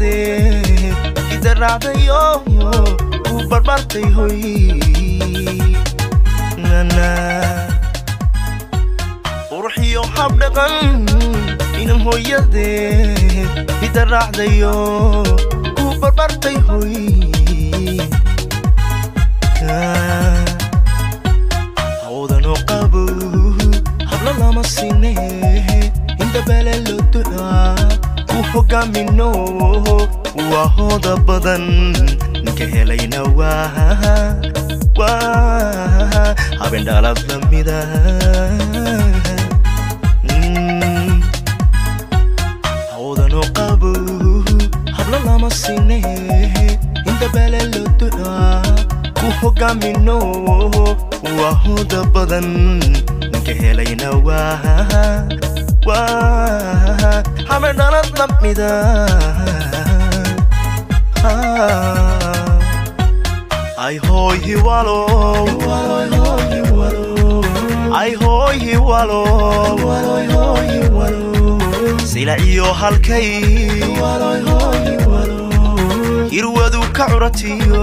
hooyadee ida raacdayo ku barbartay hoy nana qurxiyo habdhaqan inan hooyadee ida raacdayo ku barbartay hoy hawdano qabo habla lama sine inta bele loo ducaa ku hogaamino waa hooda badan ninka helayna waa habeen dhalad lamida hawdano qabo habla lama sine inta bele loo ducaa ku hogaamino waa hooda badan ninka helayna waa habeen dhalad lamida ay hoy hiwalo ay hoy hiwalo silaciyo halkay hirwadu ka curatiyo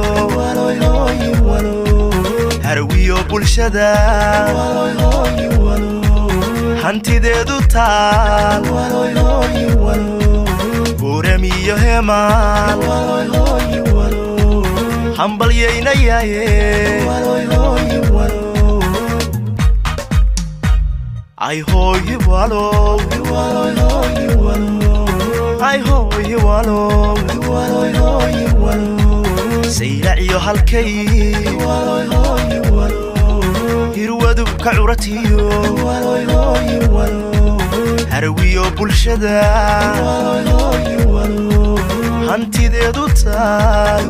harwiyo bulshada hantideedu taal buuramiyo heemaal hambalyaynayaaye ay hoy hiwalo ay hoy hiwalo saylaciyo halkay hirwadu ka curatiyo harwiyo bulshada hantideedu taal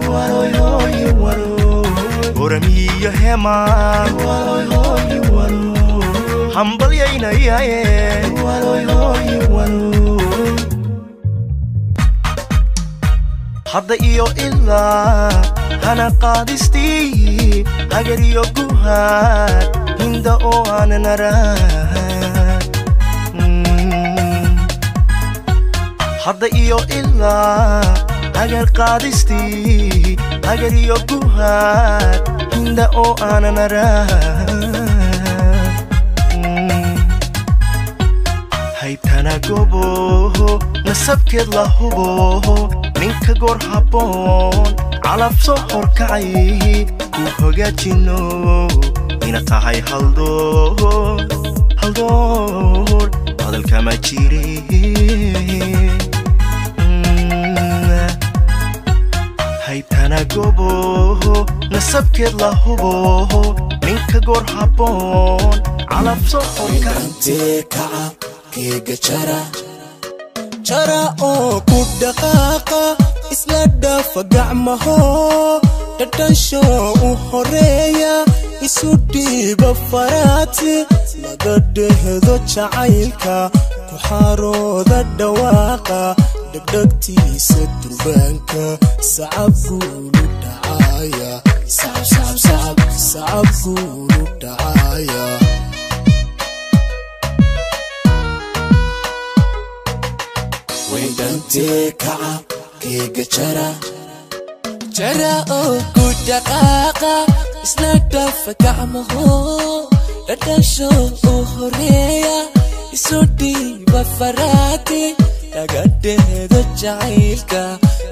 oramiyo heemaal hambalyaynayaaye hadda iyo ilaa hana qaadistii hagar iyo guhaad hinda oo aanan arag hadda iyo ilaa hagar qaadistii hagar iyo guhaad hinda oo aanan arag haybtana gobo nasabkeed la hubo ninka goor habboon calaf soo horkacay ku hagaajino ina tahay haldoor haldoor hadalkama jire haybtana gobo nasabkeed la hubo ninka goor habboon calaf soo horkacay keega jara jara oo ku dhaqaaqa isla dhaafa gacmaho dhadhansho u horeeya isu dhiiba faraati laga dhehdo jacaylka ku xarooda dhawaaqa dhegdhegtiisa durbaanka sacab guulu dhacaya sacab guulu dhacaya weydhantee kaca keega jara jara oo ku dhaqaaqa isla dhaafa gacmaho dhadhansho u horeeya isu dhiiba faraati laga dheedo jacaylka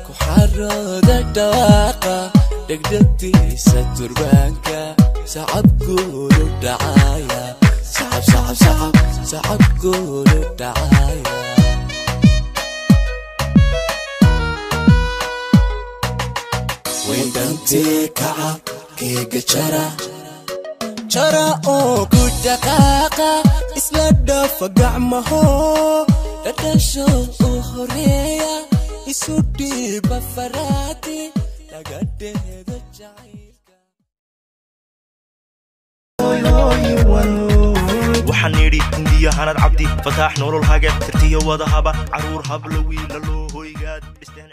ku xarooda dhawaaqa dhegdhegtiisa durbaanka sacab guulu dhacaya sacab guulu dhacaya weydhantee kaca keega jara jara oo ku dhaqaaqa isla dhaafa gacmaho dhadhansho u horeeya isu dhiiba faraati laga dheedo jacaylka waxaan idhi hindiyo hanad cabdi fataax nolol hage tirtiyo wadahaba caruur hablo wiila loo hoygaad dhisteen.